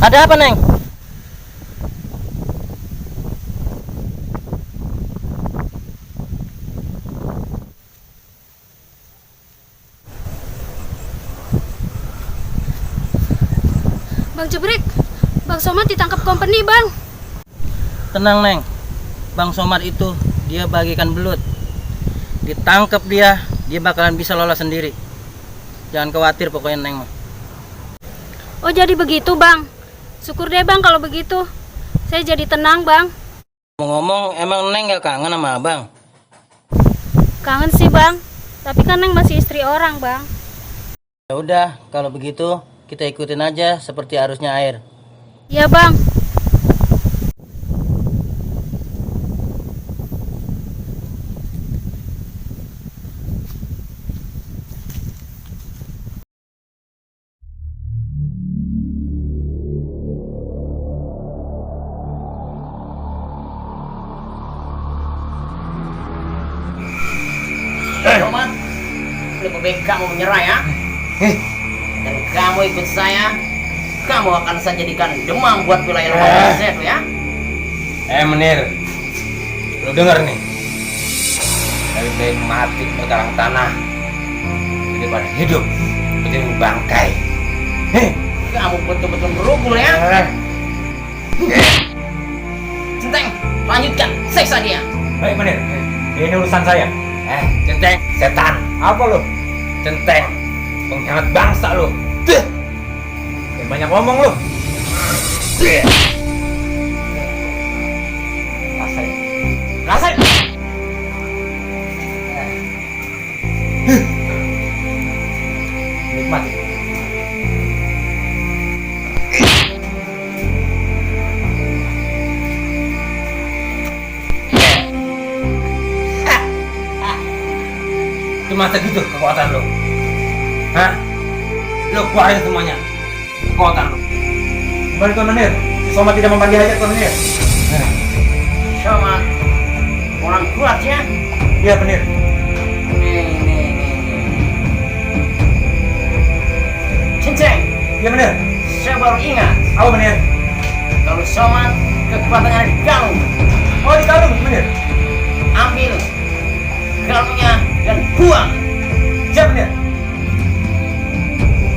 Ada apa, Neng? Bang Jebrek, Bang Somad ditangkap company, Bang. Tenang, Neng. Bang Somad itu dia bagikan belut. Ditangkap dia bakalan bisa lolos sendiri. Jangan khawatir pokoknya, Neng. Oh, jadi begitu, Bang. Syukur deh, Bang, kalau begitu. Saya jadi tenang, Bang. Ngomong-ngomong, emang Neng gak kangen sama Abang? Kangen sih, Bang. Tapi kan Neng masih istri orang, Bang. Ya udah, kalau begitu kita ikutin aja seperti arusnya air. Iya, Bang. Roman, lebih baik kamu menyerah ya. Dan kamu ikut saya, kamu akan saya jadikan demang buat wilayah Indonesia tuh ya. Menir, lu denger nih, lebih baik mati berkarang tanah daripada hidup menjadi bangkai. Kamu betul-betul berugul ya. Centeng, lanjutkan, siksa dia. Baik Menir, ini urusan saya. Centeng, setan. Apa lu? Centeng, pengkhianat bangsa lu. Jangan banyak ngomong lu. Rasain. Rasain. Nikmati. Cuma segitu kekuatan lo. Hah? Lo keluarin semuanya kekuatan lo. Kembali Tuan Menir. Si Somad tidak membagi hajat Tuan Menir. Somad, orang kuat ya. Iya Menir. Nih. Centeng, Iya Menir. saya baru ingat Apa Menir? kalau Somad kekuatannya ada di kalung. Oh di kalung Menir. Ambil kalungnya dan buang. Siap Menir.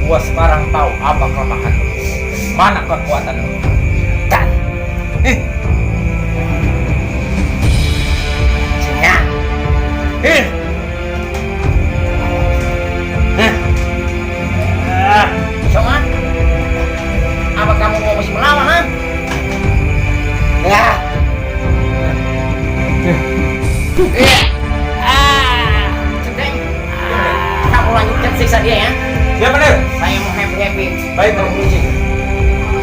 Gua sekarang tahu apa kelemahan lo. Mana kekuatan lo. Dan Singa. Somad, apa kamu mau masih melawan, ha? Ya. Centeng, kamu lanjutkan siksa dia ya. Siap Menir. Saya mau happy. Baik Menir. Kunci.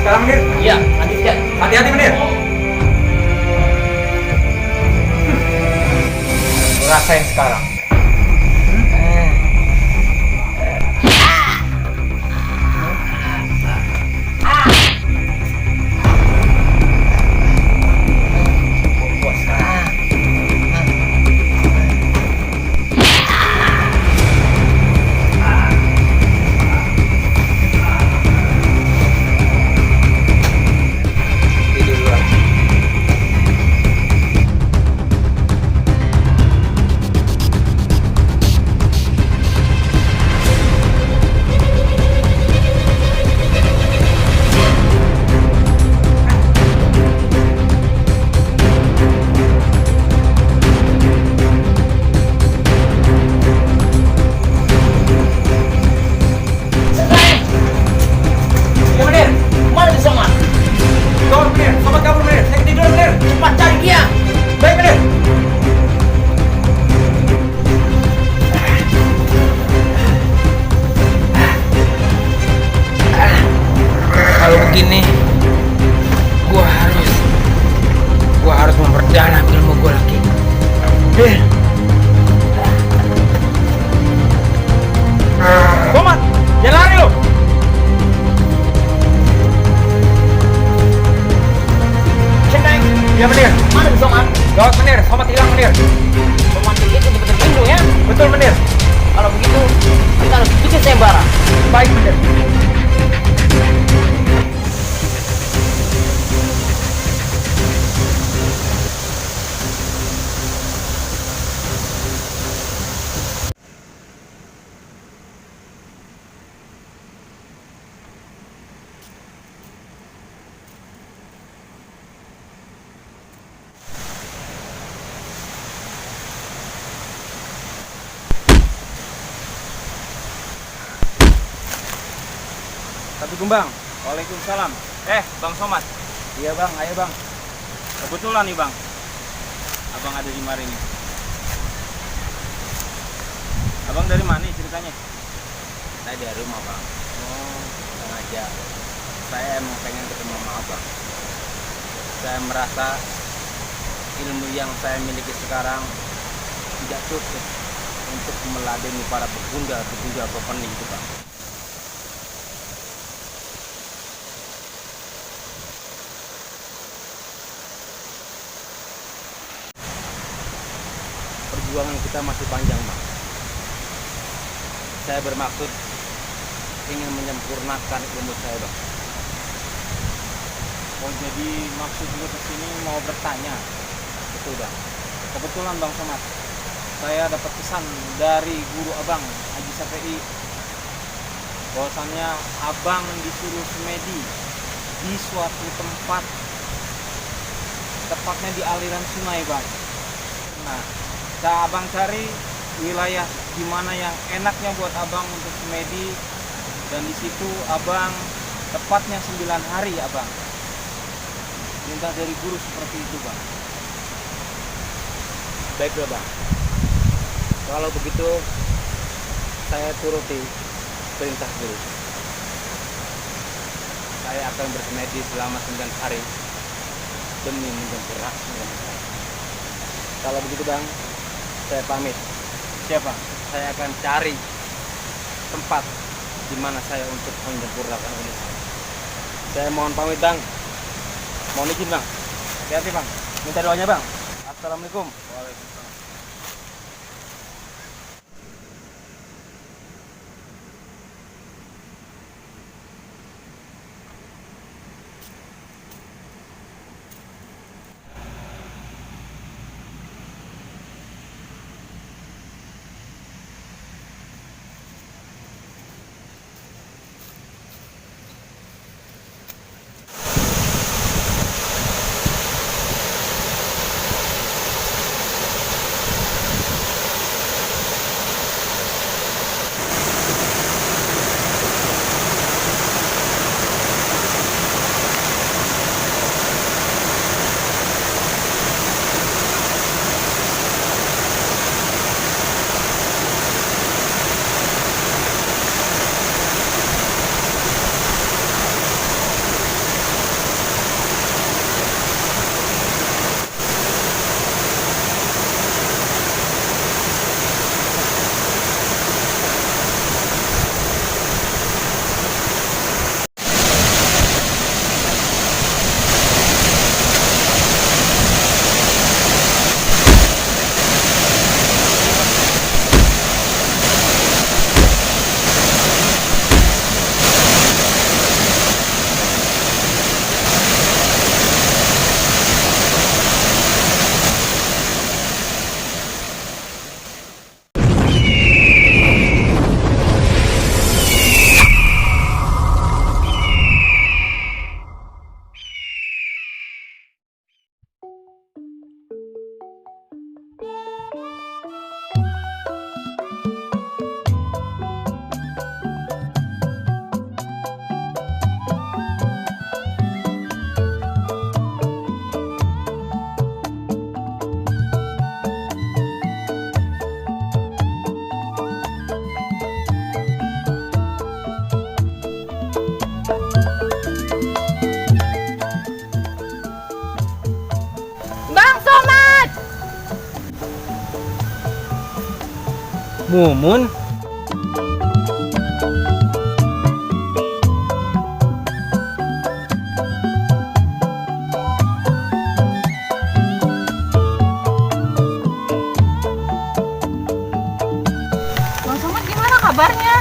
Sekarang Menir. Iya, lanjutkan. Hati-hati Menir. Rasain sekarang. Puas sekarang. Tidur dulu. Centeng, Iya Menir. mana tuh Somad? Kabur Menir. Sobat kabur Menir. Saya ketiduran Menir. Cepat cari dia. Baik Menir. Kalau begini, gua harus memperdalam ilmu gua lagi. Somad, jangan lari lo. Centeng, Iya Menir. mana tuh Somad? Gawat Menir. Somad hilang Menir. Somad begitu betul lindung ya. Betul Menir. Kalau begitu, kita harus bikin sayembara. Baik Menir. Assalamualaikum bang. Waalaikumsalam. Bang Somad. Iya bang, ayo bang. Kebetulan nih bang, abang ada di mari nih. Abang dari mana nih ceritanya? Saya dari rumah bang. Oh, Sengaja. Saya emang pengen ketemu sama abang. Saya merasa ilmu yang saya miliki sekarang tidak cukup untuk meladeni para begundal pepening itu bang. Perjuangan kita masih panjang bang. Saya bermaksud ingin menyempurnakan ilmu saya bang. oh jadi maksud lu kesini mau bertanya? Betul bang. Kebetulan bang Somad, saya dapat pesan dari guru abang Haji Safei bahwasannya abang disuruh semedi di suatu tempat, tepatnya di aliran sungai bang. Nah, abang cari wilayah di mana yang enaknya buat abang untuk semedi, dan di situ abang tepatnya 9 hari abang. Minta dari guru seperti itu bang. Baiklah bang. Kalau begitu saya turuti perintah guru. Saya akan bersemedi selama 9 hari demi menyempurnakan ilmu saya. Kalau begitu bang, saya pamit. Siapa? Saya akan cari tempat di mana saya untuk menyempurnakan ilmu saya. Saya mohon pamit bang. Mohon izin bang. Hati-hati bang. Minta doanya bang. Assalamualaikum. Waalaikumsalam. Mumun. Bang Somad gimana kabarnya?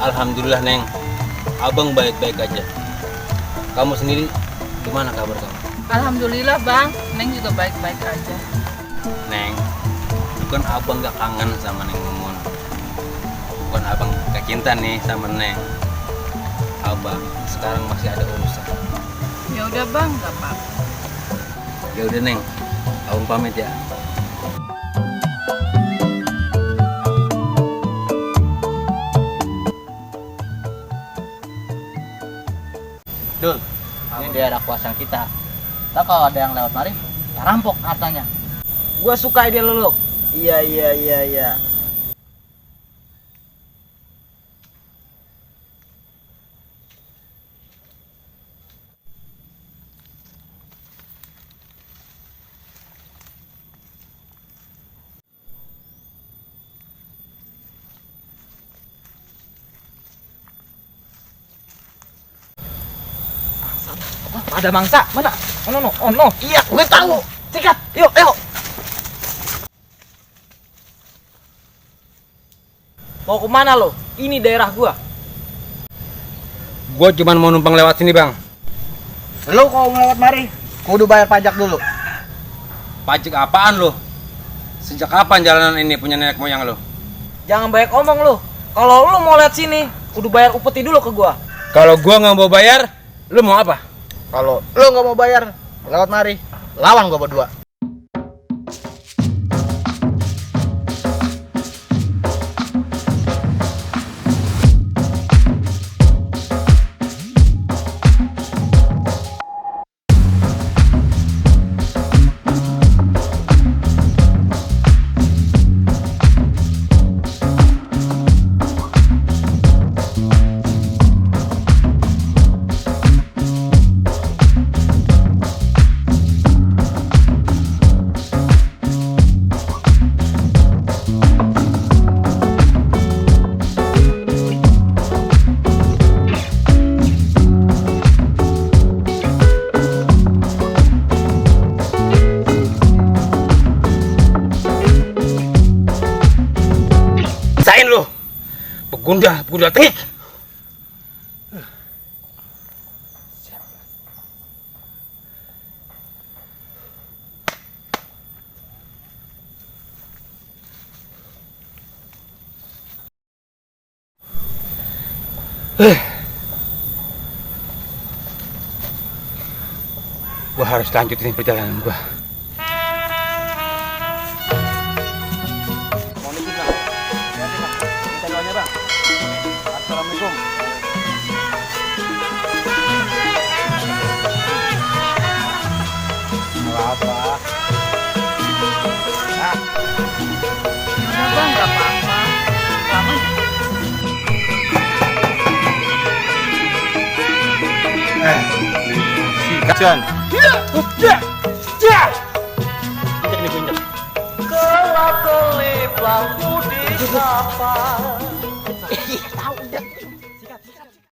Alhamdulillah Neng, abang baik-baik aja. Kamu sendiri gimana kabar kamu? Alhamdulillah bang, Neng juga baik-baik aja. Neng, bukan abang gak kangen sama Neng Mumun. Bukan abang gak cinta nih sama Neng. Abang sekarang masih ada urusan. Ya udah bang, gak apa-apa. Ya udah Neng, abang pamit ya. Dul, ini daerah kuasa kita. Nah, kalau ada yang lewat mari, ya rampok hartanya. Gua suka ide lu, Luk. Iya. Ada mangsa, mana? Oh no. Iya, gue tahu. Sikat, yuk. Mau kemana lo? Ini daerah gua. Gua cuma mau numpang lewat sini, Bang. Lu kalau melewat mari, kudu bayar pajak dulu. Pajak apaan lo? Sejak kapan jalanan ini punya nenek moyang lo? Jangan banyak omong lo. Kalau lo mau lihat sini, kudu bayar upeti dulu ke gua. Kalau gua nggak mau bayar, lo mau apa? Kalau lu nggak mau bayar, lewat mari, lawan gua berdua. Sain lo, pegunda tengik. Gua harus lanjutin perjalanan gua. Mohon izin, Bang. Hati-hati, Bang. Minta doanya, Bang. Assalamualaikum. Apa? Udah bang, nggak apa-apa. Selamat. Kasihan. Tahu udah.